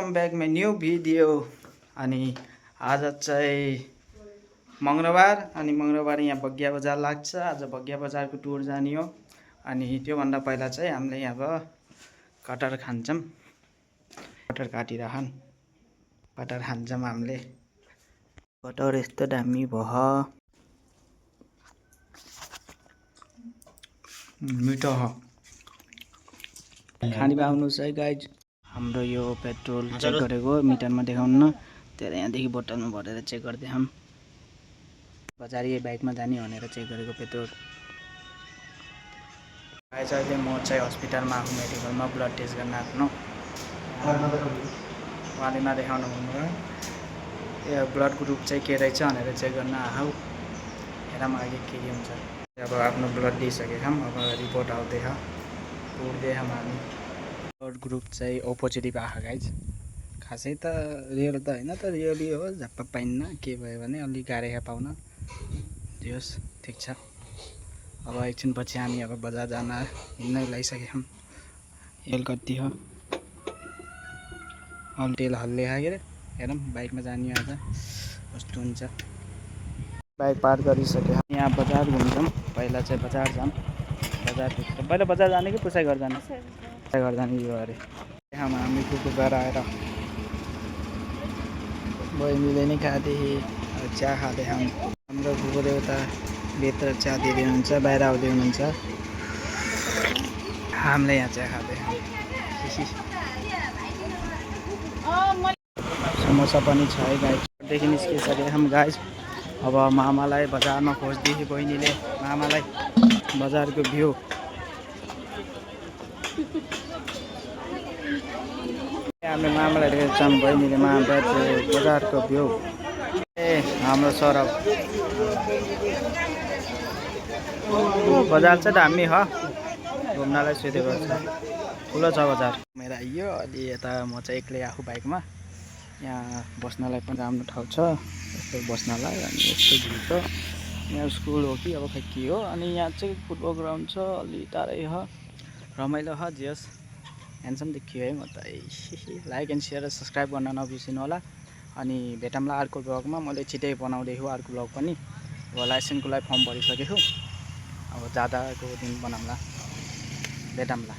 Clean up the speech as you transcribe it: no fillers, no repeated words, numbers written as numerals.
Welcome back my new video. अनि आज चाहिँ मङ्गलबार अनि मङ्गलबार यहाँ बगिया बजार लाग्छ। आज बगिया बजारको टुर जाने हो। अनि त्योभन्दा पहिला चाहिँ हामीले अब कटहर खान्छौँ। कटहर काटिरहन् कटहर खान्छौँ हामीले। कटहर यस्तो दामी भयो, मिठो हो। खानी पाउनुहोस् है गाइज। हाम्रो यो पेट्रोल चेक गरेको मिटरमा देखाउनु न, त्यसलाई यहाँदेखि बोतलमा भरेर चेक गरिदिउँ। बजारी बाइकमा जाने भनेर चेक गरेको पेट्रोल। गाइज अहिले म चाहिँ हस्पिटलमा आएको, मेडिकलमा ब्लड टेस्ट गर्न आफ्नो। उहाँले नदेखाउनु भन्नुभयो। यो ब्लड ग्रुप चाहिँ के रहेछ भनेर चेक गर्न आऊ। हेरौँ अघि के हुन्छ। अब आफ्नो ब्लड दिइसकेका छौँ, अब रिपोर्ट आउँदैछ, उठ्दैछौँ हामी। ब्लड ग्रुप चाहिँ ओ पोजिटिभ आएको गाइज। खासै त रियल त होइन, त रियली हो, झप्प पाइन्न। के भयो भने अलिक गाह्रो पाउन। दियोस् ठिक छ। अब एकछिन पछि हामी अब बजार जान हिँड्न लागिसकेका छौँ। तेल कति हो, अलि तेल हल्ले के अरे। हेरौँ बाइकमा जाने आज कस्तो हुन्छ। बाइक पार्क गरिसक्यो। यहाँ बजार घुम्छौँ। पहिला चाहिँ बजार जाऊँ। बजारभित्र पहिला बजार जाने कि पुसाइ घर जाने? पुसाइ घर जाने यो अरे। हामी कुकुर घर आएर बहिनीले नै खाँदै चिया खाँदै हाम्रो कुकुर एउटा भित्र चिया दिँदै हुनुहुन्छ, बाहिर आउँदै हुनुहुन्छ। हामीले यहाँ चिया खाँदै समोसा पनि छ है गाइजदेखि निस्किसकेका छौँ गाइज। अब मामालाई बजारमा खोज्दै बहिनीले मामालाई बजारको भ्यू। हामीले मामालाई देखेछौँ, बहिनीले बजारको भ्यू। ए हाम्रो सरब बजार चाहिँ दामी हो, घुम्नलाई सुटेबल छ, ठुलो छ बजार। मेरो आइयो अलि यता म चाहिँ एक्लै आफू बाइकमा। यहाँ बस्नलाई पनि राम्रो ठाउँ छ, यस्तो बस्नलाई। अनि यस्तो भ्यू छ। यहाँ स्कुल हो कि अब खै के हो। अनि यहाँ चाहिँ फुटबल ग्राउन्ड छ, अलि टाढै हो, रमाइलो हो। जियोस् ह्यान्डसम देखियो है म त। लाइक एन्ड सेयर र सब्सक्राइब गर्न नबिर्सिनु होला। अनि भेटौँला अर्को ब्लगमा। मैले छिटै बनाउँदैछु अर्को ब्लग पनि। अब लाइसेन्सको लागि फर्म भरिसकेको छु, अब जाँदाको दिन बनाउँला। भेटौँला।